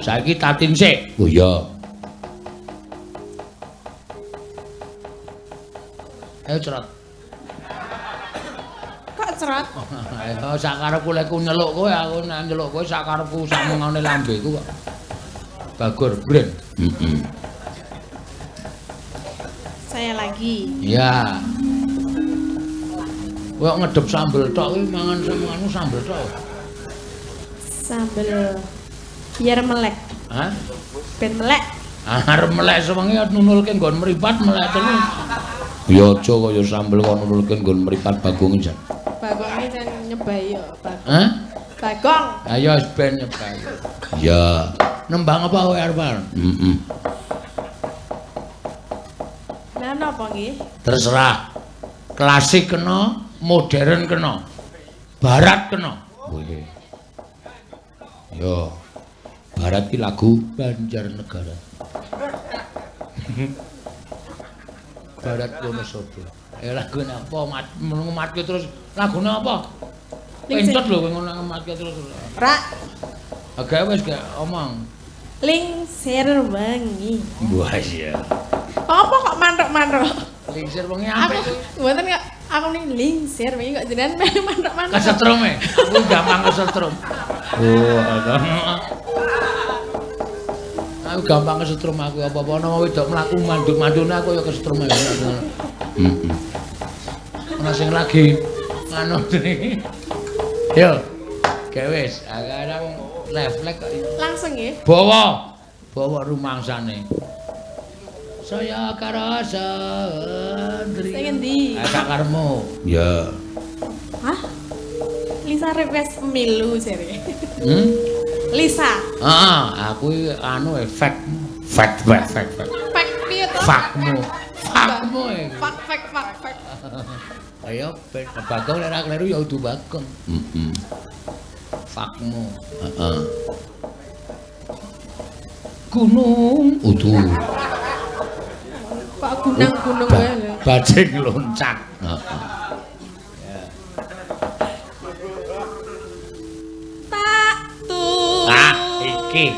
Saiki Tatin sik. Oh iya. Ayo cerot. Kok cerot? Ayo sakarepku lek ku nyeluk kowe, aku nek nyeluk kowe sakarepku sak mengane lambeku kok. Bagor bren. Heeh. Saya lagi. Iya. Kowe kok ngedep sambel tok kuwi mangan anu sambel tok. Sambel biar melek. Hah? Ben melek. Arep melek sewengi nunulke nggon mripat melek terus. Ya aja kaya sambel kok nunulke nggon mripat Bagong jan. Bagonge jan nyebai yo, Bagong. Hah? Bagong. Ayo wis ben nyebai. Iya. Nembang apa kowe arep? Heeh. Lah napa nggih? Terserah. Klasik kena, modern kena. Barat kena. Boleh. Yo. Barat ki lagu Banjarnegara. Barat Wonosobo. Lagune apa? Ngematke terus. Lagune apa? Pencet lho kowe ngono ngematke terus. Ra. Agak wis gak omong. Lingsir wengi. Wah iya. Apa kok manthuk-manthuk? Lingsir wengi Aku apik. mboten kok aku ning lingsir wengi kok jenengan manthuk-manthuk. Kesetrum e. Aku gampang kesetrum. Oh, aku gampang kesetrum aku apa-apa ana wedok mlaku manduk-mandune aku ya kesetrum ae. Heeh. Ana sing lagi nganu jenenge. Yo. Gawe wis, sekarang refleks kok. Langsung nggih. Bawa. Bawa rumangsane. Saya karasa ndri. Sing endi? Sakarmu. Ya. Hah? Lisa request pemilu jere. Hmm? Lisa. Heeh, aku anu efek. Fek fek fek fek. Fek piye to? Fakmu. Fakmu. Fak fek fak fek. Ayo ben Bagong nek ora kleru ya udu Bagong. Heeh. Fakmu. Heeh. Gunung udu. Kok gunang-gunung wae lho. Bajing loncat. Heeh. Tak tu. Ah, iki.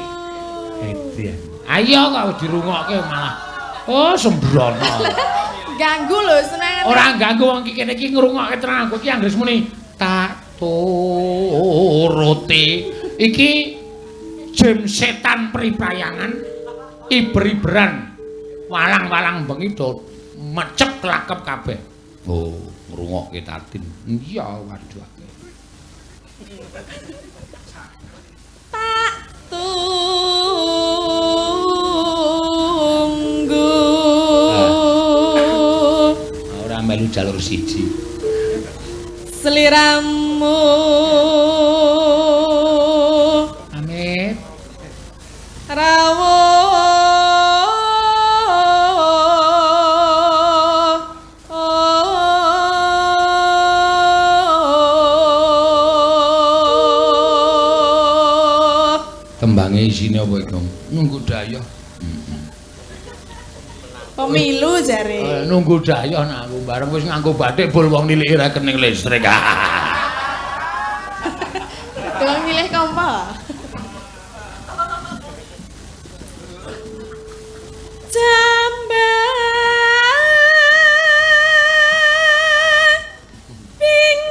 Edian. Ayo kok dirungokke malah. Oh, sembrono. Ganggu lho seneng. Ora ganggu wong iki kene iki ngrungokke tenang aku iki anggere muni tak turuti. Iki jim setan priprayangan iber-iberan walang-walang bengi do mecep klakep kabeh. Oh, ngrungokke Tatin. Iya, waduh akeh. Tak tunggu. Ora melu jalur siji. Seliramu. Amit. Rawuh. Tembange isine apa iki, Nunggu dayoh. Pemilu jare. Nunggu dayoh nak aku bareng wis nganggo batik bol wong niliki rekening listrik. Wong nyilih kompor. Jambang bingung.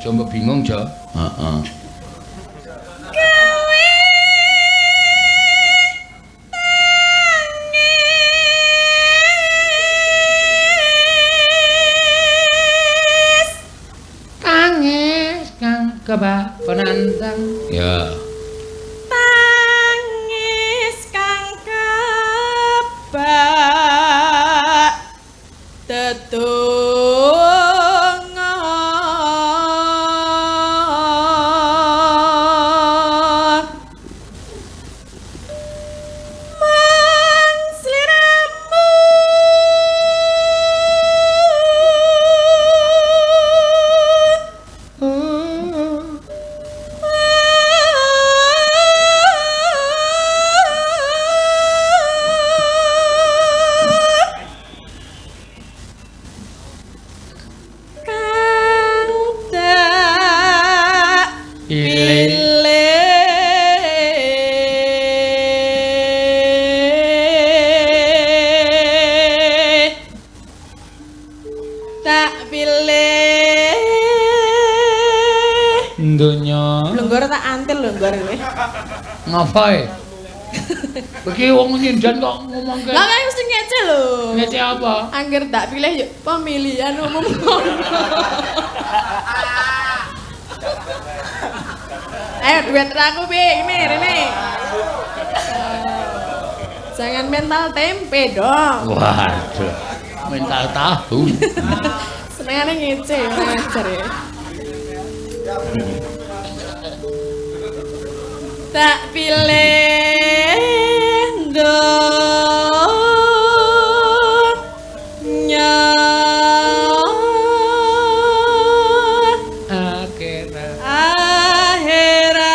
Coba bingung, Jo. Heeh. Gawe tangis. Tangis kang kebak penantang. Ya. Tangis kang kebak tetungga. Mung sliramu Pilih. Tak pilih. Donya. Blenggor tak antil lho nggor kowe. Ngapa e? Iki wong nyinden kok ngomongke. Lah kan mesti ngece lho. Ngece apa? Angger tak pilih yo pemilihan umum ngono. Ayo duet aku piye ini rene. Jangan mental tempe dong. Waduh. Mental tahu. Senengane ngece ngajar ya. Tak pilih donya akhirat akhirat.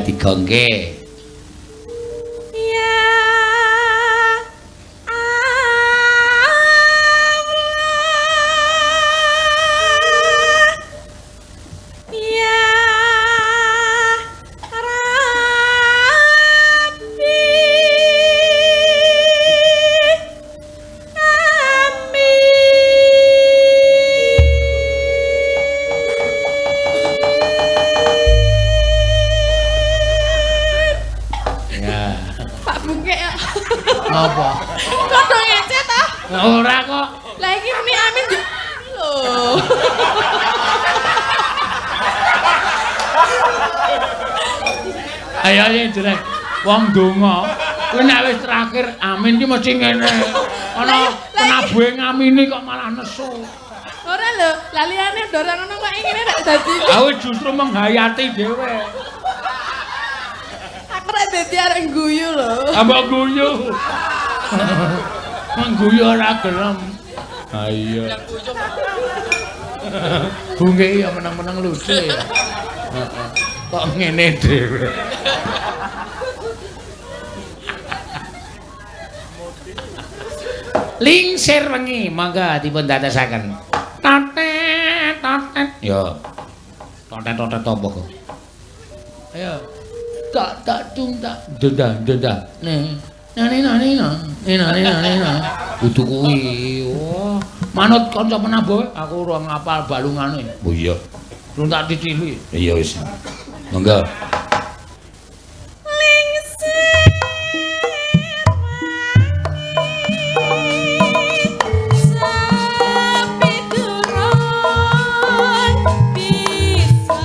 Digongke. Ya Allah, ya Rabbi, amin. Ya. Pak Bungke ya. Ngapa? Kok do ngece ta? Ora kok. Lah iki muni amin yo. Lho. Ayo ayo jelek. Wong donga kuwi nek wis terakhir amin ki mesti ngene. Ana penabuhe ngamini kok malah nesu. Ora lho, lah liyane ora ngono kok ngene nek dadi. Aku justru menghayati dhewe. Aku ora dadi arek guyu lho. Ambok guyu. Mengguyu ora gelem. Ha iya. Bungke ya meneng-meneng lucu ya. Heeh. Kok ngene dhewe. Lingsir wengi monggo dipun dadosaken. Totet totet. Ya. Totet totet apa kok? Ayo. Tak tak dung tak denda denda. Nih. Nani nani na. Nani nani na. Kudu kuwi. Oh, manut kanca penabuh aku ora ngapal balungane. Oh iya. Durung tak titili. Iya wis. Monggo. Lingsir wangi sepi turun bisa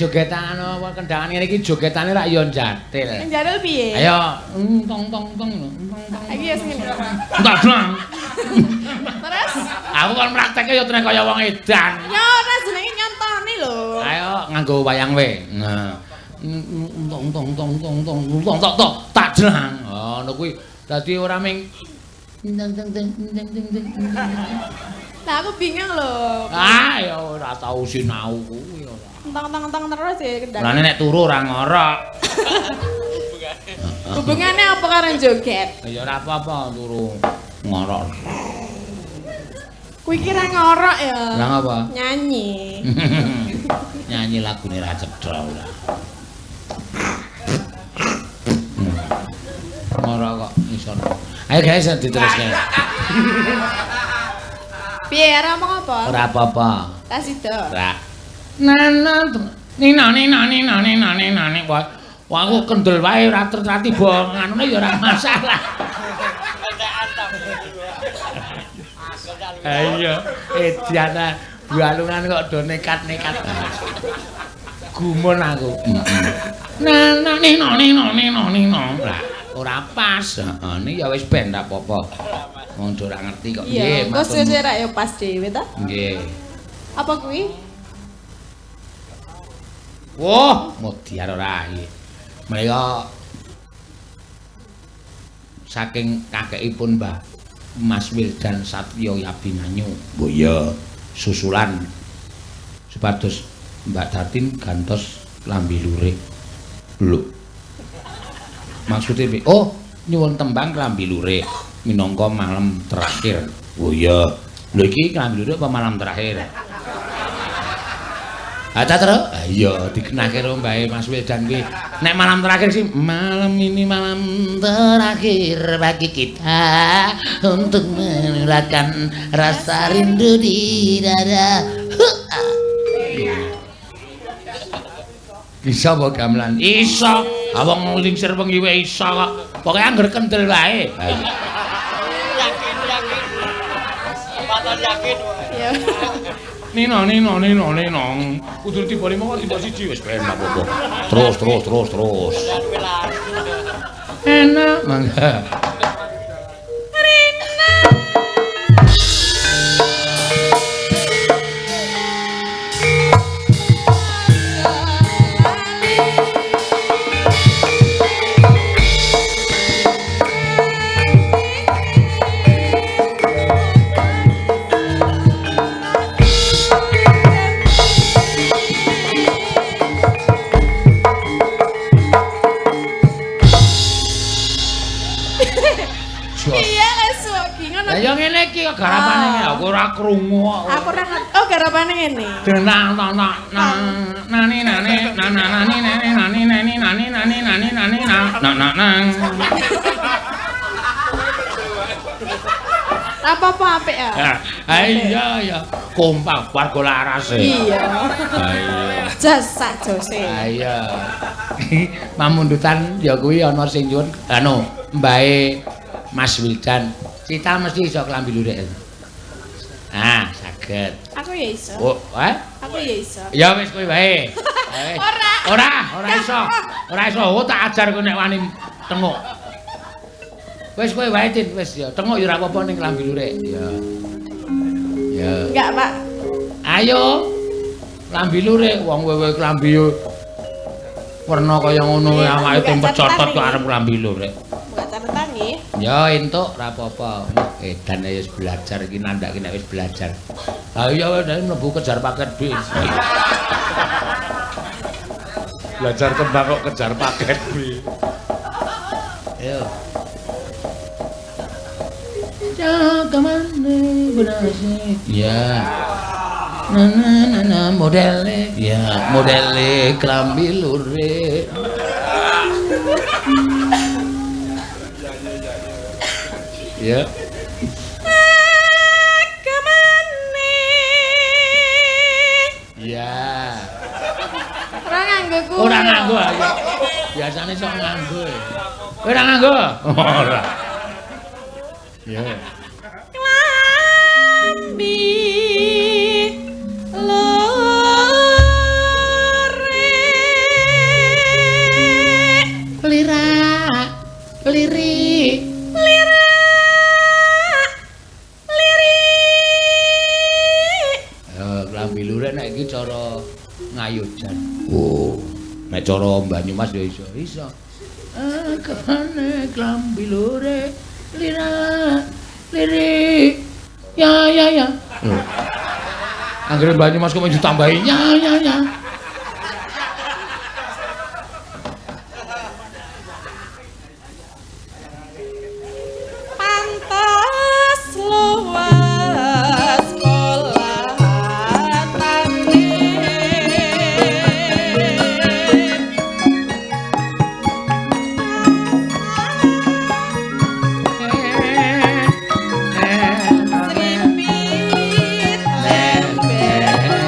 jogetan apa kendangan ngene iki jogetane rak yo njatil. Njatil piye? Ayo tong tong tong tong tong. Iki ya sing ngene. Entak blang. Terus aku kon praktekke yo trek kaya wong edan. Ya ora jenenge nyontoni lho. Ayo nganggo wayang we. Nah. Tong tong tong tong tong tong tok tok tak jlang. Oh ngono kuwi. Dadi ora ming teng teng teng teng teng teng. Lah aku bingung lho. Ah ya ora tau sinau kuwi ora. Entang-entang terus ya kendang. Mulane nek turu ora ngorok. Hubungane apa karo joget? Ya ora apa-apa turu ngorok. Kuwi kira ngorok ya. Lah ngapa? Nyanyi. Nyanyi lagune ra cetha ora. Ngorok kok iso. Ayo guys diteruske. Piye ora omong apa? Ora apa-apa. Ta sida. Ora. Nana nina nina nina nina nina nina. Wah aku kendel wae ora tiba nganune ya ora masalah. Ayo ediana bualungan kok do nekat-nekat. Gumun aku. Nana nina nina nina nina. Lah ora pas. Heeh, ni ya wis ben ra apa-apa. Wong ora ngerti kok. Nggih, matur. Kok suwe ra ya pas dhewe ta? Nggih. Apa kuwi? Wah, modiar ora iki. Menika saking kakekipun Mbah Mas Wildan Satya Yabinanyu. Oh iya, susulan supados Mbak Datin gantos lambi lurik. Lho. Maksudnya piye? Oh, nyuwun tembang klambi lurik minangka malam terakhir. Oh iya. Lho iki klambi lurik apa malam terakhir? Ha ta terus? Iya, dikenake karo Mbahe Mas Wildan kuwi. Nek malam terakhir sih, malam ini malam terakhir bagi kita untuk menurahkan rasa rindu di dada. Bisa apa gamelan? Iso. Wong lingsir wengi wae iso kok. Pokoke angger kendel wae. Yakin, yakin. Paton yakin. Iya. Nino nino nino nino. Kudu tiba 5 kok tiba 1 wis ben apa-apa. Terus terus terus terus. Enak mangga. Rina. Ya ngene iki kok garapane ngene aku ora krungu kok. Aku ora ngerti. Oh, garapane ngene. Denang tang tang nang nani nani nana nani nani nani nani nani nani nani nani na na nang. Apa-apa apik ya? Ha iya ya, kompak warga laras e. Iya. Ha iya. Jas sak jose. Ha iya. Pamundutan ya kuwi ana sing nyuwun anu mbahe Mas Wildan. Cita mesti iso klambi lurik. Ah, saged. Aku ya iso. Oh, eh? Aku ya iso. Ya wis kowe wae. Ora. Ora, ora iso. Ora iso. Oh, tak ajar kowe nek wani tenguk. Wis kowe wae, Cin, wis ya. Tenguk ya ora apa-apa ning klambi lurik. Ya. Ya. Enggak, Pak. Ayo. Klambi lurik wong kowe klambi werna kaya ngono awake tempe cotot kok arep klambi lurik. Buka catatan nggih. Ya entuk ora apa-apa. Edan wis belajar iki nandhake nek wis belajar. Ha iya wis mlebu kejar paket B. Belajar tembang kok kejar paket B. Ayo. Jagamane benasi. Ya. Na na na na modele. Ya, modele klambi lurik. Ya. Agamane. Ya. Ora nganggo kuwi. Ora nganggo ayo. Biasane sok nganggo. Ora nganggo. Ora. Ya. Klambi lurik. Golek nek iki cara Ngayogjan. Oh, nek cara Banyumas ya iso. Iso. Kepane klambi lure lira lirik ya ya ya. Anggere Banyumas kok ditambahi ya ya ya. Pantes luwes kolatane sripit lembehane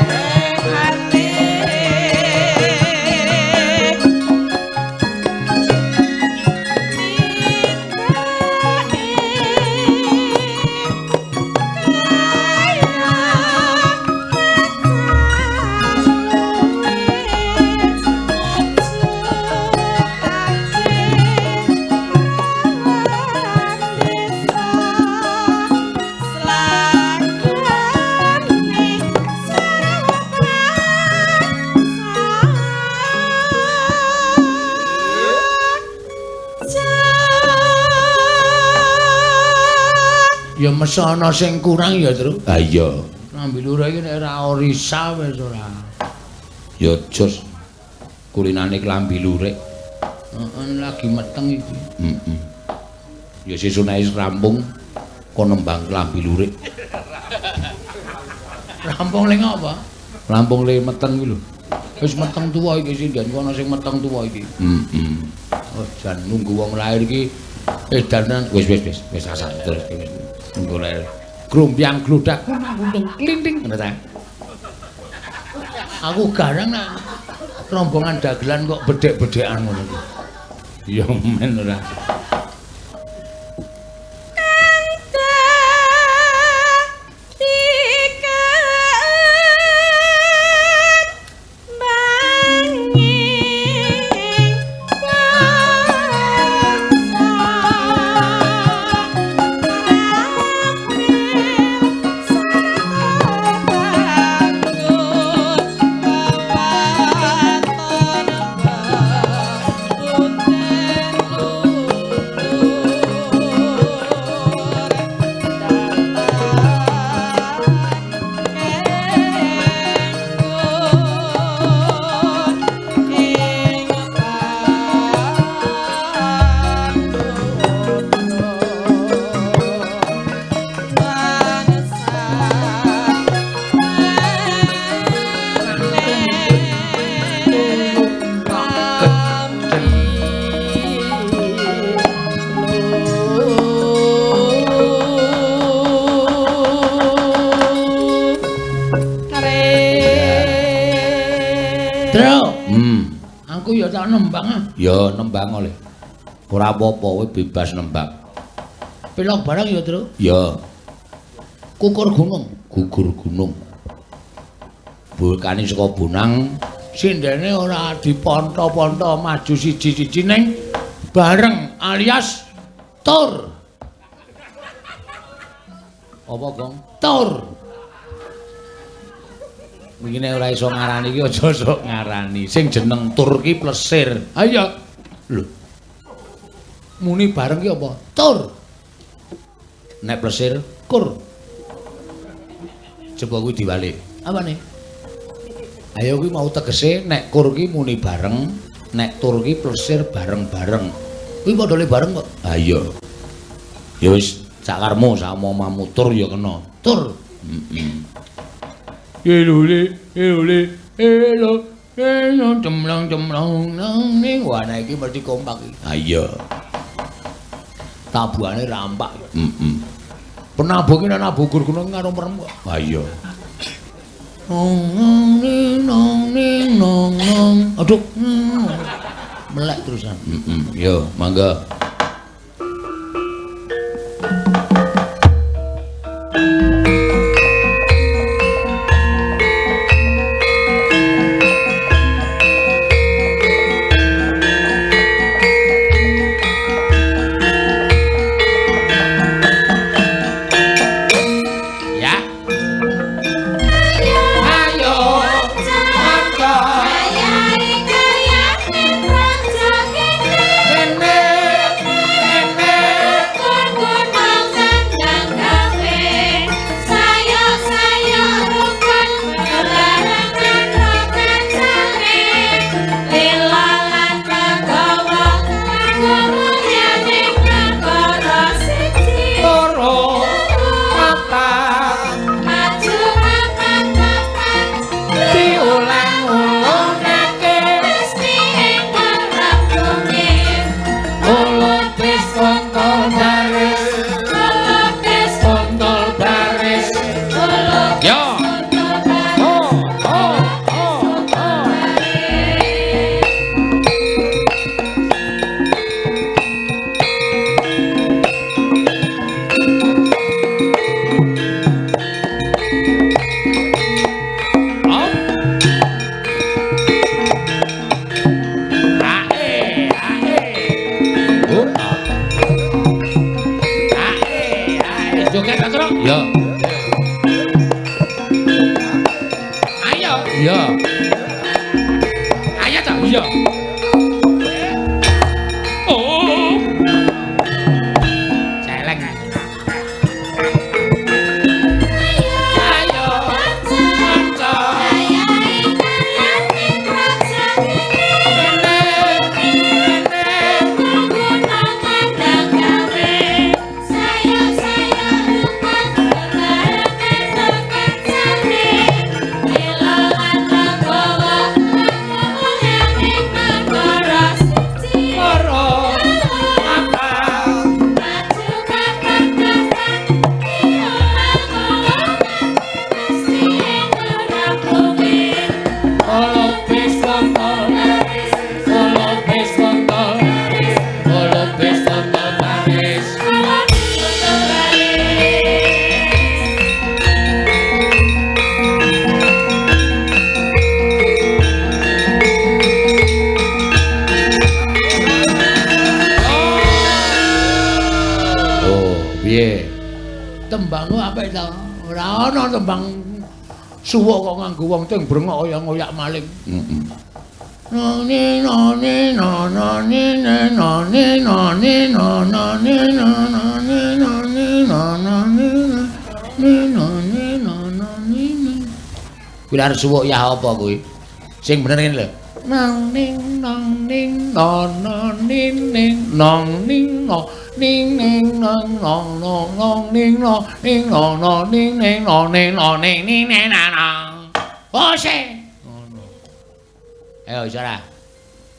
Ya mesana sing kurang ya, Tru. Ha iya. Klambi lure iki nek ora orisa wis ora. Ya jos. Kulinane klambi lurik. Heeh, lagi meteng iki. Heeh. Ya sesuk nek wis rampung kon nembang klambi lurik. Rampung le ngapa? Rampung le meteng kuwi lho. Wis meteng tuwa iki sinden kono sing meteng tuwa iki. Heeh. Oh, jan nunggu wong lahir iki edanan wis wis wis wis asal terus wis. Nunggu lahir. Grombyang glodak kunang klinting ngono ta. Aku garang nak rombongan dagelan kok bedhek-bedhekan ngono kuwi. Ya men ora. Aku ya tak nembang ah. Ya nembang oleh. Ora apa-apa kowe bebas nembang. Pelok barang ya, Tru. Ya. Kukur gunung, gugur gunung. Bulkane saka Bonang, sindene ora diponto-ponto maju siji-siji ning bareng alias tur. Apa, Gong? Tur. Wingi nek ora iso ngarani iki aja sok ngarani. Sing jeneng tur ki plesir. Ha iya. Lho. Muni bareng ki apa? Tur. Nek plesir kur. Coba kuwi diwalik. Apane? Ayo kuwi mau tegese nek kur ki muni bareng, nek tur ki plesir bareng-bareng. Kuwi padha le bareng kok. Ha iya. Ya wis sakarmu sama tur ya kena. Tur. Heeh. Elole, elole, elo, elo, cemlang, cemlang, nang ning. Wah, nek iki mesti kompak iki. Ha iya. Tabuhane rampak. Heeh. Penabuh ki nek nabuh gur gunung karo merem kok. Ha iya. Nong nong ning nong ning nong nong. Aduh. Melek terusan. Heeh. Yo, mangga. Ya. Ayo. Iya. Ayo ta, iya. Oh. Celeng. Ayo kanca. Tembangmu apik ta? Ora ana tembang suwuk kok nganggo wong sing brengok kaya ngoyak maling. Heeh. Noni noni noni noni noni noni noni noni noni noni noni noni. Kuwi arep suwuk ya apa kuwi? Sing bener ngene lho. Nang ning nang ning nono ning ning nong ning no ning ning nong nong nong nong ning no ning no no ning ning no ning no ning ning ning na nang. Ose. Ngono. Ayo iso ora?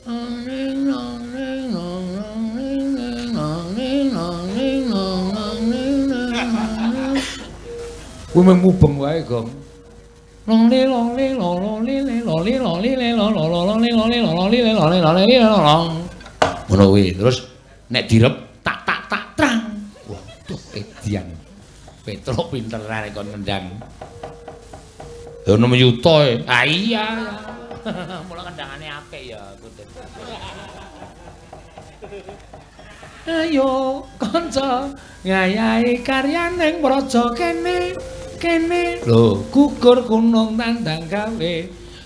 Ning nong ning nong nong ning ning nong ning nong ning nong nong ning ning. Kuwi mung mubeng wae, Gong. Long li long li lo lo li li lo li lo li li lo lo lo lo li lo li lo lo li li lo li lo li li lo long. Ngono kuwi. Terus nek direp tak tak tak trang. Waduh, edian. Petruk pinteran kon ngendang. Ya 6 yuta e. Ah iya. Mula kendangane apik ya kudu. Ayo kanca ngayahi karyaning praja kene. Kene lho, gugur gunung tandang gawe,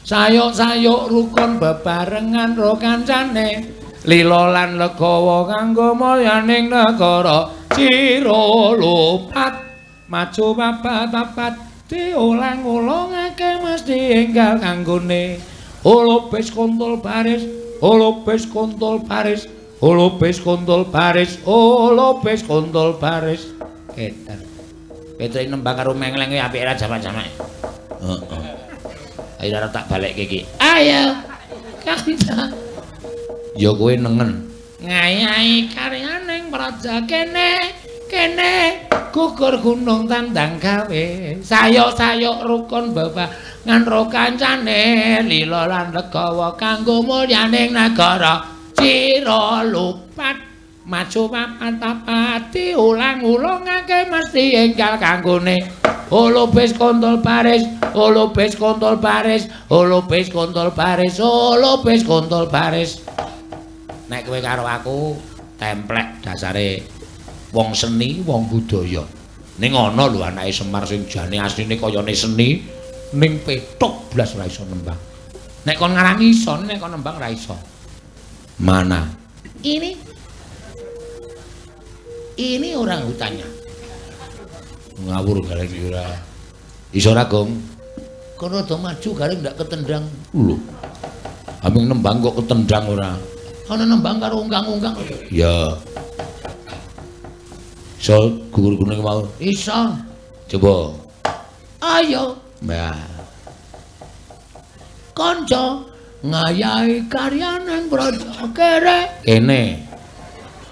sayuk-sayuk rukun bebarengan ro kancane, lila lan legawa kanggo mulyaning negara. Ciro lupat maju papat-papat diulang-ulangake mesti enggal kanggone. Holobes kontol baris, holobes kontol baris, holobes kontol baris, holobes kontol baris. Keter. Petruk nembang karo mengleng kuwi apik ra jamak-jamak. Heeh. Ayo arep tak balekke iki. Ayo. Kanca. Ya kowe nengen. Ngayahi karyaning praja kene, kene gugur gunung tandang gawe, sayuk-sayuk rukun bebarengan ro kancane, lila lan legawa kanggo mulyaning nagara. Cira lupat maju papat-papat diulang-ulangake mesti enggal kanggone. Holobes kontol baris, holobes kontol baris, holobes kontol baris, holobes kontol baris. Nek kowe karo aku templek dasare wong seni, wong budaya. Ning ana lho anake Semar sing jane asline kayane seni, ning petuk blas ora iso nembang. Nek kon ngarani iso, nek kon nembang ora iso. Mana? Ini orang hutannya. Ngawur gareng iki ora. Iso ora, Gong? Kon rada maju gareng ndak ketendang. Lho. Aming nembang kok ketendang ora? Ana nembang karo ungkang-ungkang. Ya. Iso gugur gunung mau? Iso. Coba. Ayo. Nah. Kanca ngayahi karyaning praja kere. Kene.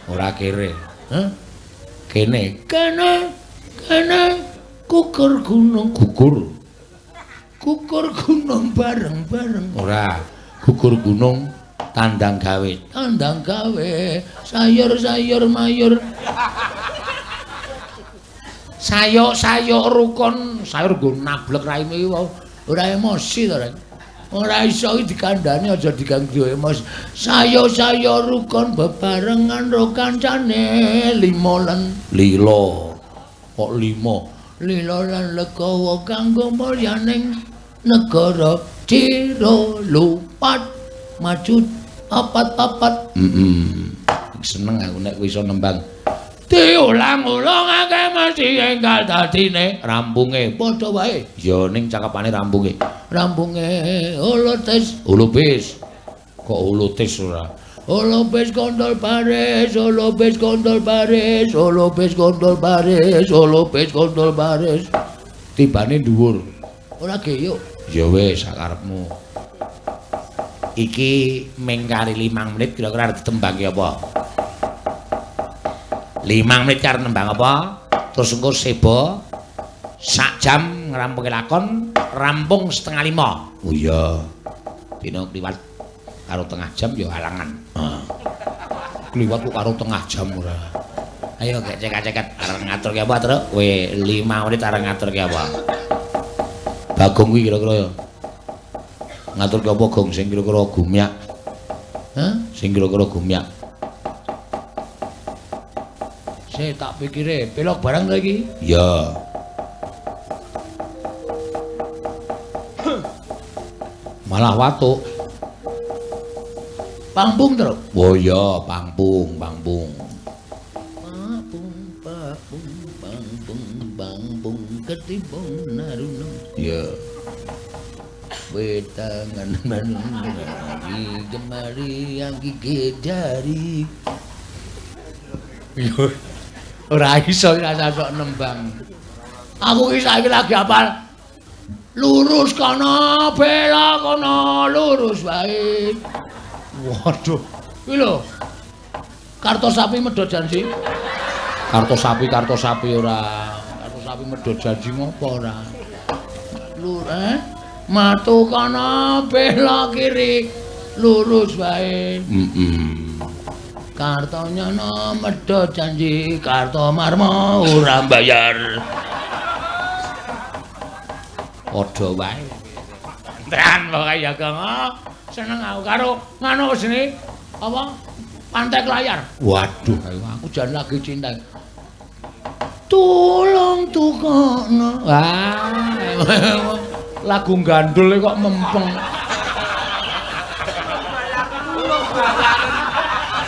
Ora kere. Hah? Kene. Kene. Kene gugur gunung gugur. Gugur gunung bareng-bareng. Ora. Gugur gunung tandang gawe. Tandang gawe, sayur-sayur mayur. Sayuk-sayuk rukun, sayur nggo nablek raimu iki wae. Ora emosi to, Rek. Ora iso iki dikandhani aja diganggu emosi. Sayuk-sayuk rukun bebarengan ro kancane lima lan lila. Kok lima? Lila lan legawa kanggo mulyaning negara. Ciro lupat maju papat-papat. Seneng aku nek iso nembang. Diulang-ulangake mesti enggal dadine rampunge padha wae. Ya ning cakepane rampunge. Rampunge holotis, holobis. Kok holotis ora? Holobis kondol baris, holobis kondol baris, holobis kondol baris, holobis kondol baris. Tibane dhuwur. Ora geyuk. Ya wis sakarepmu. Iki ming kari 5 menit kira-kira arep ditembangke apa? 5 menit karo nembang apa? Terus engko seba sak jam ngrampungi lakon, rampung 4:30. Oh iya. Dina kliwat karo tengah jam ya halangan. Heeh. Kliwat kok karo tengah jam ora. Ayo gek cekak-ceket arep ngaturke apa, Truk? Kowe 5 menit arep ngaturke apa? Bagong kuwi kira-kira ya. Ngaturke apa, Gong, sing kira-kira gumyak? Hah? Sing kira-kira gumyak. Saya tak pikire pelok barang lagi. Iya. Malah watuk. Pangpung terus. Oh iya, pangpung, pangpung. Pangpung, pangpung, pangpung, pangpung ketibung narunung. Iya. Wetangan manung jemari yang gigit jari. Yo. Ora iso ora sok nembang. Aku iki saiki lagi hafal. Lurus kono, belok kono, lurus wae. Waduh. Kuwi lho. Karto sapi medhot janji. Karto sapi ora. Karto sapi medhot janji ngopo ora? Lur, Matu kono, belok kiri, lurus wae. Kartonyono medhot janji, Karto Marmo ora mbayar. Padha wae. Tenan pokoke ya, Gong. Seneng aku karo ngono jenenge apa? Pantai Klayar. Waduh, aku jan lagi cinta. Tulung tukokno. Wah, lagu gandul kok mempeng.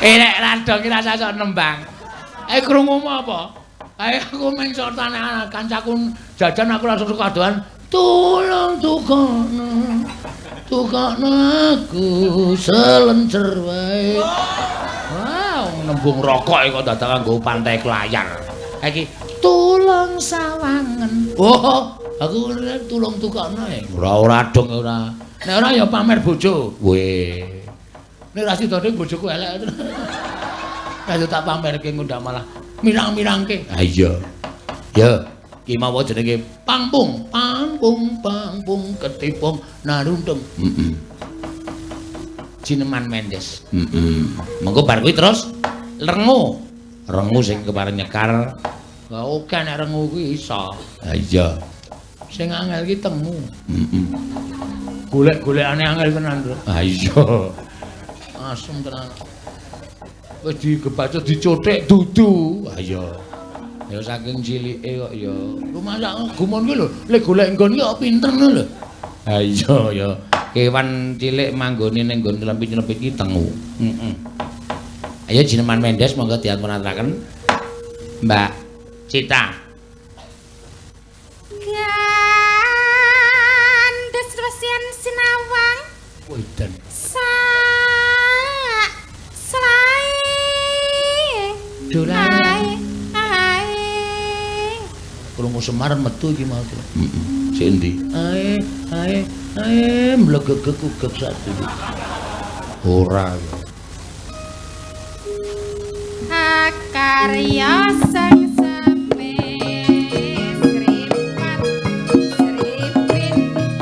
Nek rada ki rasa sok nembang. Krungumu apa? Aku mung sok tanah kancaku jajan aku langsung kadoan. Tulung tukokno. Tukokno aku selencer wae. Wah, nembung rokok kok dadak nganggo Pantai Klayar. Iki tulung sawangen. Oh, aku tulung tukokno e. Ora ora dong ora. Nek ora ya pamer bojo. Weh. Nek ra sidone bojoku elek. Nek tak pamerke ngundang malah mirang-mirangke. Ha iya. Ya, iki mau jenenge pangpung, pangpung, pangpung ketipung narundeng. Heeh. Jineman Mendes. Heeh. Mengko bar kuwi terus rengu. Rengu sing kepareng nyekar. Lah oke nek rengu kuwi iso. Ha iya. Sing angel ki tengu. Heeh. Golek-golekane angel tenan, Bro. Ha iya. Asem tenan. Wis digebacut dicothek dudu. Ha iya. Ya saking cilike kok ya. Rumah gumun kuwi lho, lek golek nggon ki kok pinter ngono lho. Ha iya ya. Kewan cilik manggone ning nggon lempit-lempit ki tengu. Heeh. Ayo Jineman Mendes monggo diatur-aturaken. Mbak Cita. Gandes wesian sinawang. Wedan. Sak slae. Dolan. Ae. Krungu Semar metu iki mau. Heeh. Sik endi? Ae, ae, ae mlegegeg ugeg satu. Ora. Akarya sang seme sripat sripit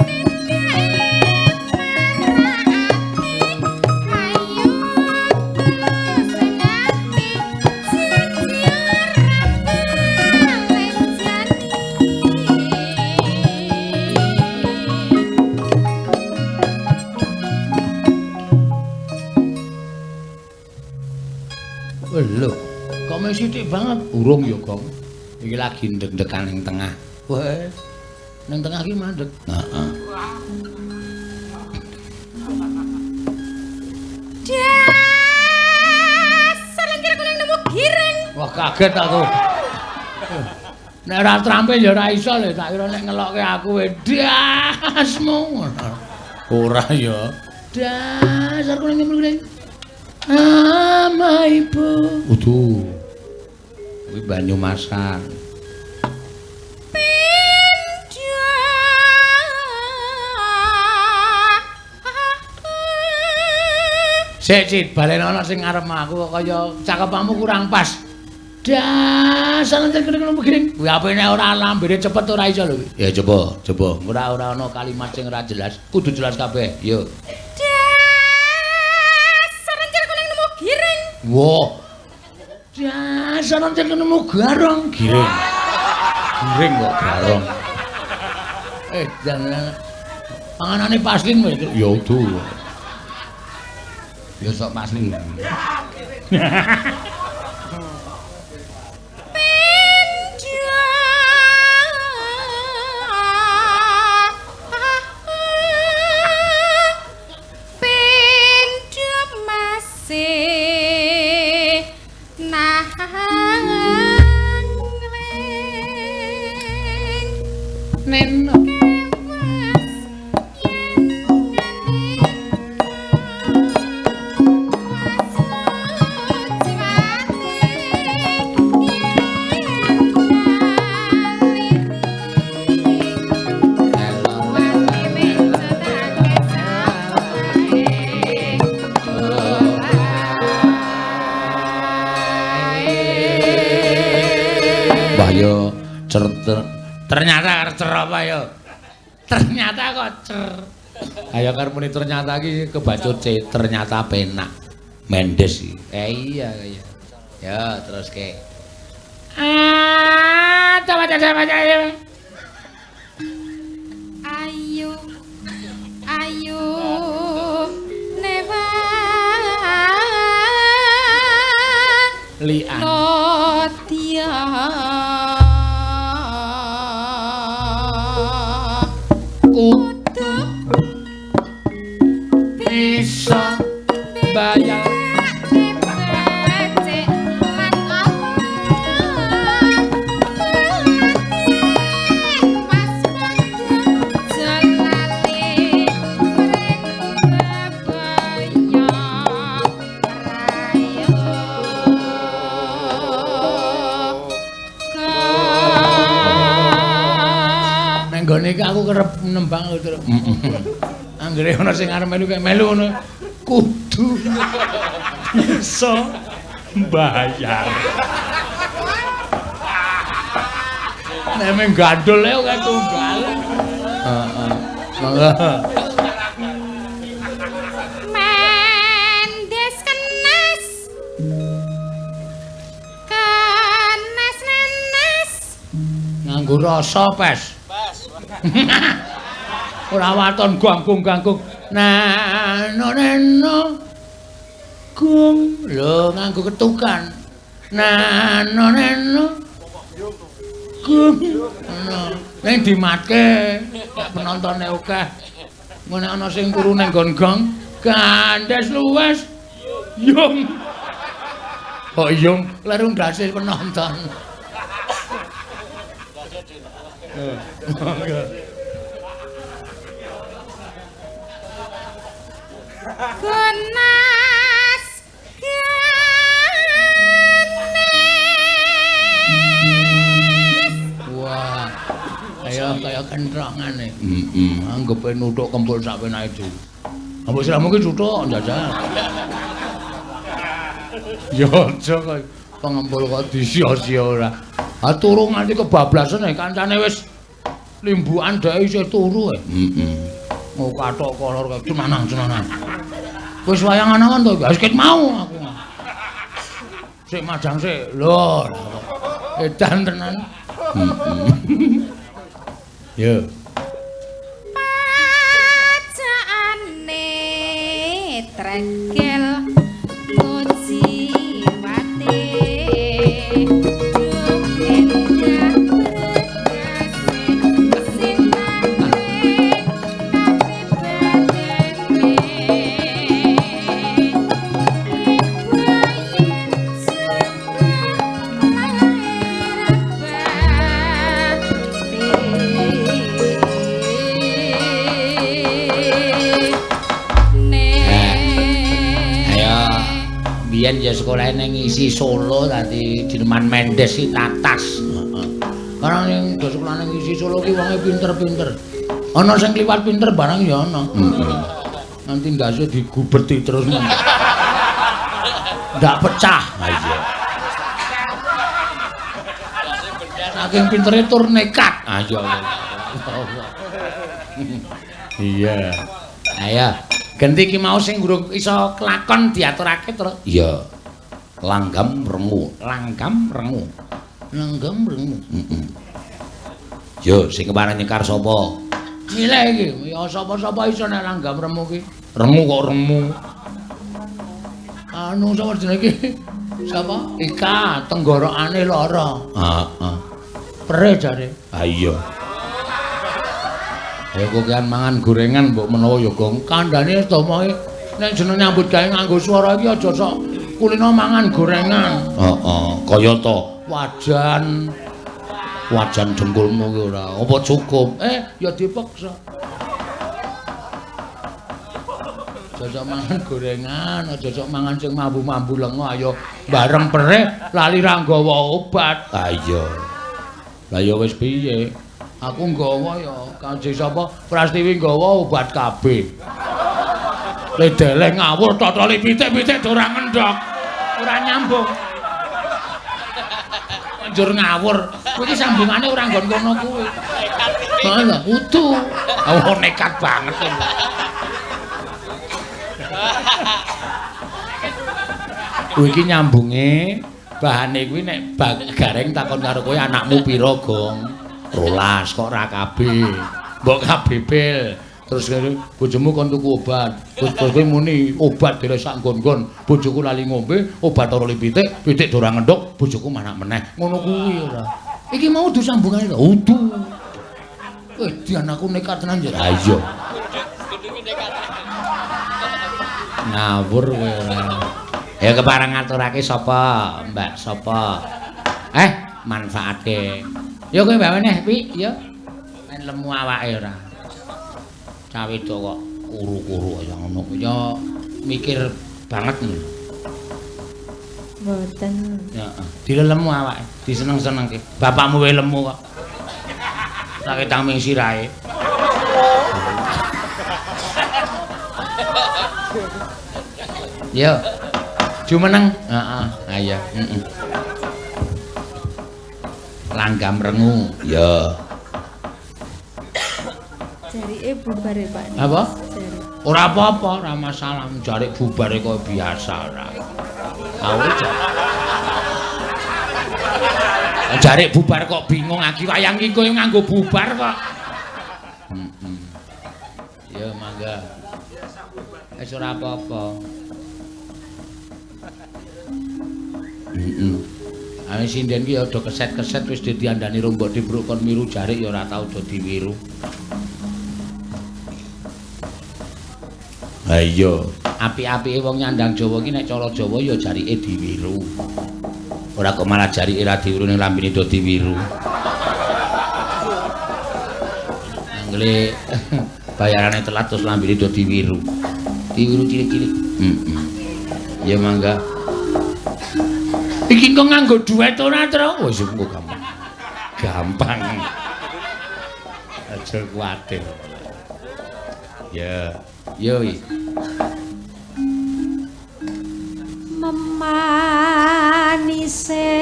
titake marati ayu tulus ngati janji ora palenjani. Lho, kok mung sithik banget? Urung ya, Gong. Iki lagi ndek-ndekan ning tengah. Weh. Ning tengah iki mandek. Heeh. Wah kaget aku. Nek ora trampil ya ora iso lho, tak kira nek ngelokke aku dasmu. Ora ya. Dasar kuning kuning. Ama ibu. Udu. Kuwi Banyumasan. Sik, Cit, balen ana sing ngarep aku kok kaya cakepanmu kurang pas. Dasar lencen kuning kuning. Kuwi apene ora lambene cepet ora iso lho. Ya coba, coba. Ora ora ana kalimat sing ora jelas, kudu jelas kabeh. Yo. Dasar lencen kuning nemu giring. Wah. Dasar lencen nemu garong. Giring. Giring kok garong. Jangan panganane paslin wae. Ya udu. Ya sok paslin. Ternyata cer apa ya? Ternyata kok cer. Ayo karep muni ternyata iki kebacut C, ternyata penak. Mendes iki. Iya iya. Ya terus ke. Ah, coba coba coba. Ayo. Ayo newa. Lian. Notia. Kudu bisa bayar nggone iki aku kerep nembang terus. Anggere ana sing arep melu kae melu ngono. Kudu iso bayar. Nek meng gandul ae kae tunggal. Heeh. Monggo. Mendes kenes. Kenes nenes. Nganggo rasa pes. Ora waton ganggung ganggung. Nano neno gung lho nganggo ketukan. Nano neno gung ngono. Ning dimatke penontone akeh. Ngene ana sing turu ning nggon gong, gandes luwes. Yung. Kok yung kleru ndase penonton. Gunas ganes. Wah, kaya kaya kentrongane. Heeh, anggepe nuthuk kempul sak penake dhewe. Ambok siramu ki cuthuk njajal. Ya aja kok pengempul kok disia-sia ora. Ha turu nganti kebablasan kancane wis limbukan dhek isih turu. Heeh. Mau kathok kolor kaya cenanang-cenanang. Wis wayangan awan to, wis ket mau aku. Sik majang sik. Lho. Edan tenan. Heeh. Yo. Pajakane trekel kuciwate. Biyen ya sekolahe ning isi Solo dadi Jerman Mendes iki tatas. Heeh. Karena ning do sekolah ning isi Solo ki wonge pinter-pinter. Ana sing kliwat pinter barang ya ana. Heeh. Nanti ndase digubeti terus. Ndak pecah. Ha iya. Saking pintere tur nekat. Ha iya. Iya. Ayo, genti ki mau sing urung iso kelakon diaturake terus. Iya. Langgam rengu, langgam rengu. Langgam rengu. Heeh. Yo sing kepareng nyekar sapa? Milih iki, ya sapa-sapa iso nek langgam remu ki. Rengu kok remu. Anu sapa jenenge iki? Sapa? Ika, tenggorokane lara. Heeh. Perih jare. Ha iya. Ayo kokean mangan gorengan mbok menawa ya, Gong. Kandhane domoke nek jeneng nyambut gawe nganggo swara iki aja sok kulino mangan gorengan. Heeh, kaya to wajan. Wajan dengkulmu ki ora. Apa cukup? Ya dipaksa. Aja sok mangan gorengan, aja sok mangan sing mambu-mambu lenga, ayo bareng perih lali ra nggawa obat. Ha iya. Lah ya wis piye? Aku nggawa ya, kanjeng sapa? Prastiwi nggawa obat KB. Ledele ngawur totoli pitik-pitik ora ngendhok. Ora nyambung. Njur ngawur. Kuwi iki sambungane ora nggon kono kuwi. Heeh lho, udu. Oh nekat banget. Kuwi iki nyambunge bahane kuwi nek Gareng takon karo kowe anakmu pira, Gong? 12 kok ora KB. Mbok KB pil. Terus bojomu kon tuku obat. Terus kowe muni obat dhewe sak nggon-nggon. Bojoku lali ngombe, obat ora pitik, pitik ora ngendhok, bojoku manak meneh. Ngono kuwi ora. Iki mau udu sambungane to. Udu. Dian aku nekat tenan ya. Ha iya. Ngawur kowe ora. Ya kepareng ngaturake sapa, Mbak sapa? Manfaatke. Ya kowe bae meneh, Pi, ya. Men lemu awake ora. Cah wedok kok kuru-kuru kaya ngono. Ya mikir banget lho. Mboten. Heeh. Dilelemu awake, diseneng-senengke. Bapakmu wae lemu kok. Tak ketang ming sirahe. Yo. Jumeneng. Heeh. Ha iya, heeh. Langgam rengu. Ya. Jarike bubar ya, Pak. Apa? Jarik. Ora apa-apa, ora masalah. Jarik bubare kaya biasa ora. Aku jarik bubar kok bingung lagi wayang iki koyo nganggo bubar kok. Heeh. Ya mangga. Wis ora apa-apa. Heeh. Ane sinden ki ya do keset-keset wis diandani rombok dibruk kon miru jarik ya ora tau do diwiru. Ha iya, apik-apike wong nyandang Jawa ki nek cara Jawa ya jarike diwiru. Ora kok malah jarike ra diwiru ning lambene do diwiru. Anggele bayarane telat terus lambene do diwiru. Diwiru cilik-cilik. Heeh. Ya mangga. Iki kok nganggo duet ora, Tru? Wis engko gampang. Gampang. Aja kuwatir. Ya. Yo. Memanise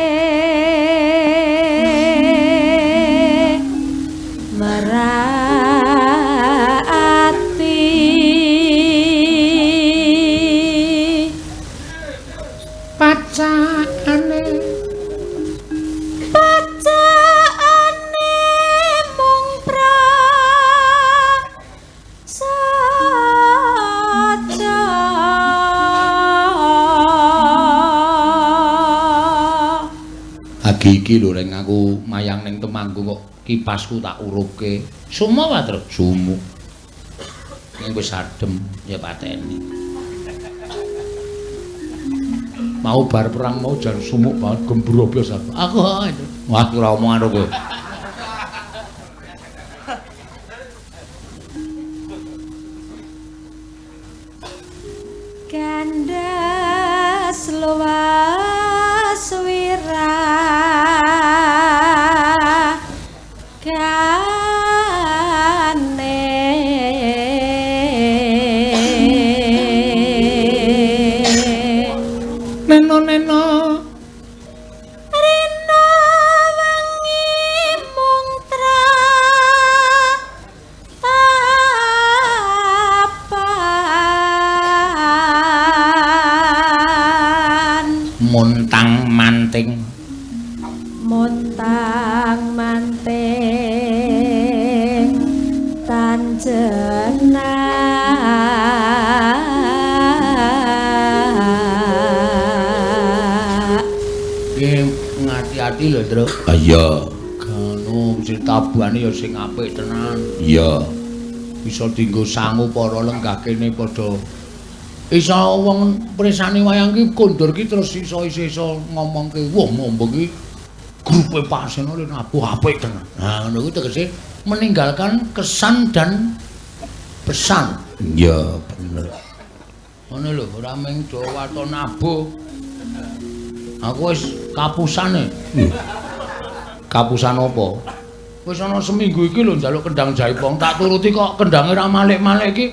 merati pacakane pacakane mung prasaja. Agi iki lho reng aku mayang ning Temanggung kok kipasku tak urupke. Sumo wae, Tru? Sumuk. Ning wis adem ya pateni. Mau bar perang mau jan sumuk banget gembrobyos aku. Aku wah ora omongan karo kowe. Kandas luwar Montang manting. Montang manting tan jenak. Iki ngati-ati lho, Truk. Ah iya. Gano sing tabuhane ya sing apik tenan. Iya. Bisa dienggo sangu para lenggah kene padha iso wong mresani wayang ki kondur ki terus iso-iso ngomongke wah mombo ki grupe Pak Seno le nabuh apik tenan. Nah, ngono kuwi tegese meninggalkan kesan dan pesan. Iya, bener. Ngono lho, ora mung do waton nabuh. Aku wis kapusane. Kapusan apa? Wis ana seminggu iki lho njaluk kendang jaipong, tak turuti kok kendange ra malik-malik iki.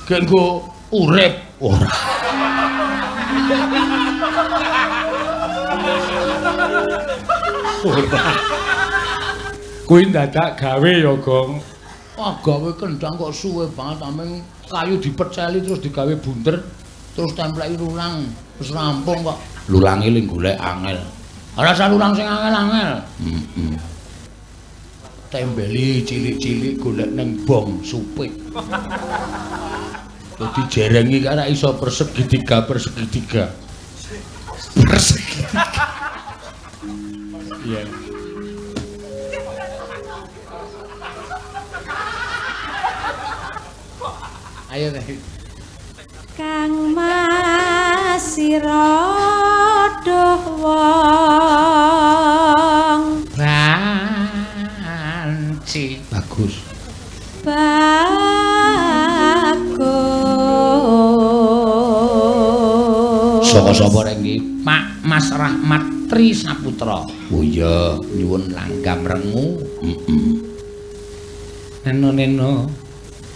Gek nggo urip ora. Ora. Kuwi ndadak gawe ya, Gong. Wah, gawe kendang kok suwe banget ameng kayu dipeceli terus digawe bunder, terus templeki lulang, terus rampung kok. Lulange ling golek angel. Ora usah lulang sing angel-angel. Heeh. Tembeli cilik-cilik golek ning bong supit. Dadi jerengi kan iso persegi tiga persegi tiga. Persegi tiga. Iya. Ayo deh. Kang Mas sira duh wong banci. Bagus. Bagus. Saka sapa rek iki? Pak Mas Rahmat Tri Saputra. Oh iya, nyuwun langgam rengu. Heeh. Neno-neno.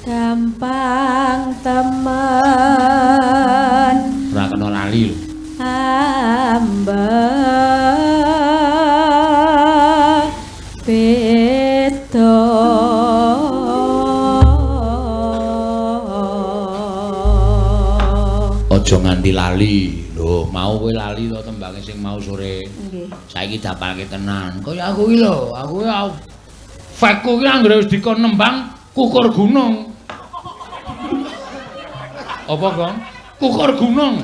Gampang temen. Ora kena lali lho. Amba beda. Aja nganti lali. Lho, mau kowe lali to tembange sing mau sore. Nggih. Saiki dapalke tenan. Kaya aku iki lho, aku fekku ki anggere wis dikon nembang kukur gunung. Apa, Gong? Kukur gunung.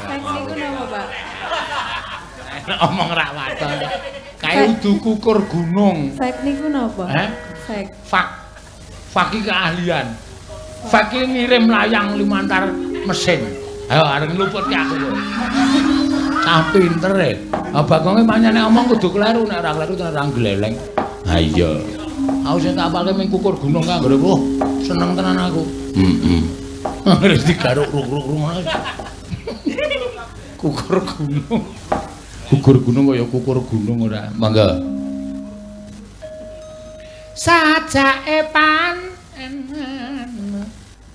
Fek niku napa, Pak? Omong ra waton. Kae udu kukur gunung. Fek niku napa? Heh? Fek. Fak. Fak iki keahlian. Fek iki ngirim layang lumantar mesin. Ayo areng luputke aku kowe. Cah pinter e. Ah Bagonge pancen nek omong kudu kleru, nek ora kleru ora gleleng. Ha iya. Aku sing tak apalke ming kukur gunung kae anggere wah seneng tenan aku. Heeh. Anggere digaruk ruk-ruk ngono. Kukur gunung. Kukur gunung kaya kukur gunung ora. Monggo. Sajake pan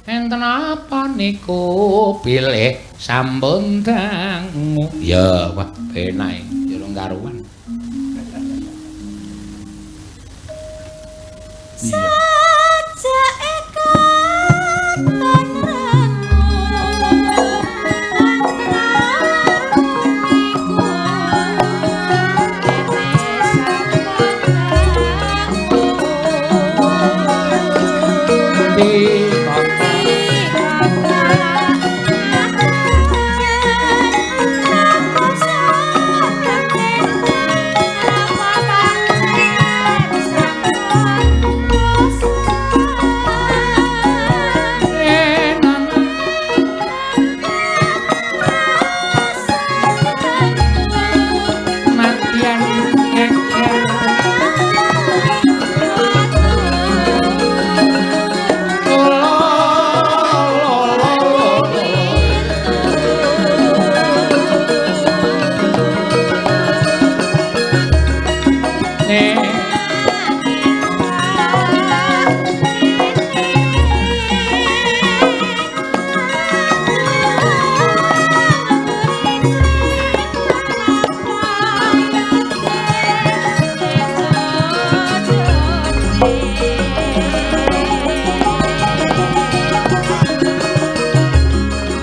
enten apa niku bilih sampun dangu. Ya wah penak ya rong karuan. Sajake katon rengu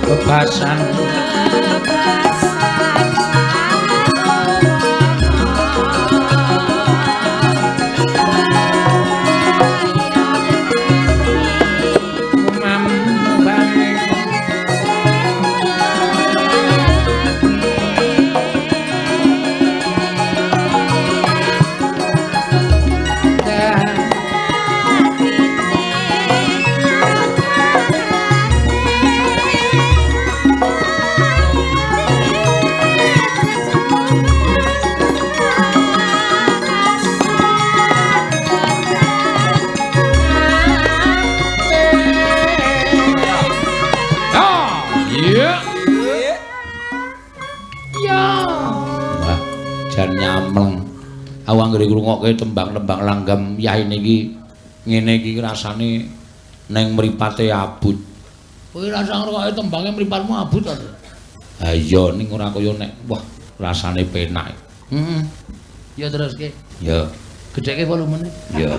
Bebasan. Bebasan. Aku anggere ngrungokke tembang-tembang langgam yaine iki ngene iki rasane neng mripate abut. Kowe rasa ngrungokke tembange mripatmu abut ta? Ha iya ning ora kaya nek wah rasane penak. Heeh. Ya teruske. Ya. Gedheke volumene. Ya.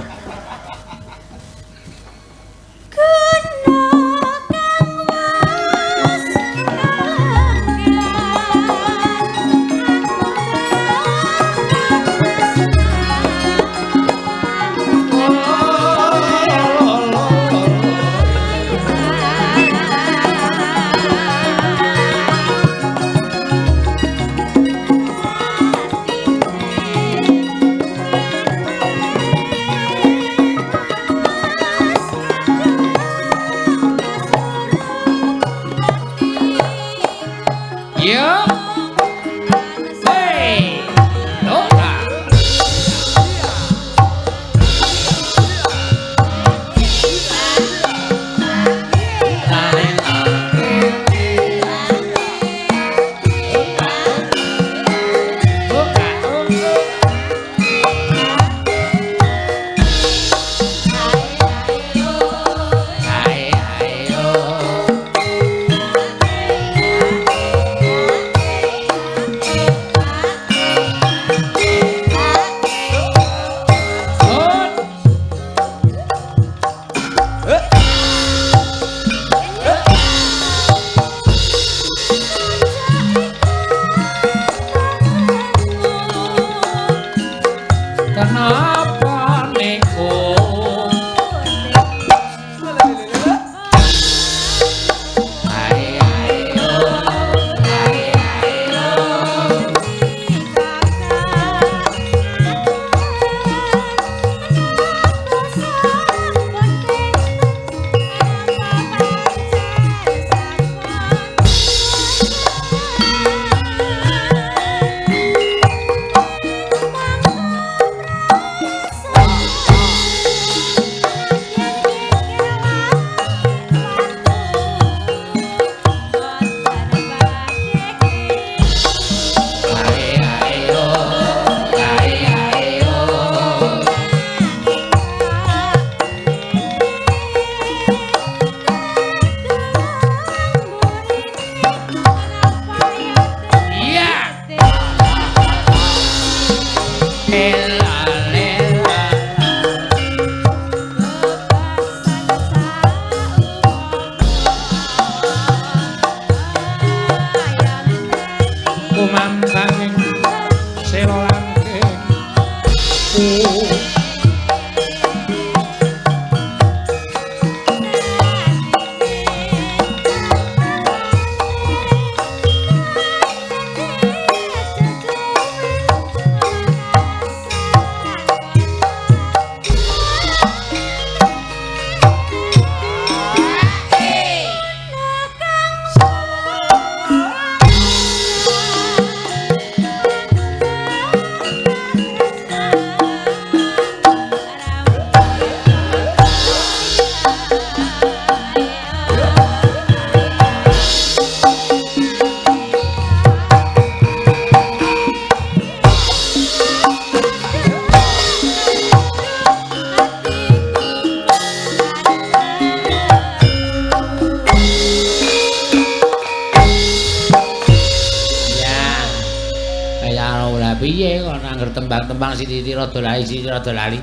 Tembang-tembang sithik rada lali sithik rada lali.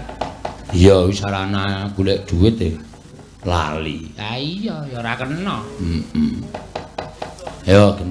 Iya wis sarana golek duit e. Lali. Ha iya ya ora kena. Heeh. Yo genten.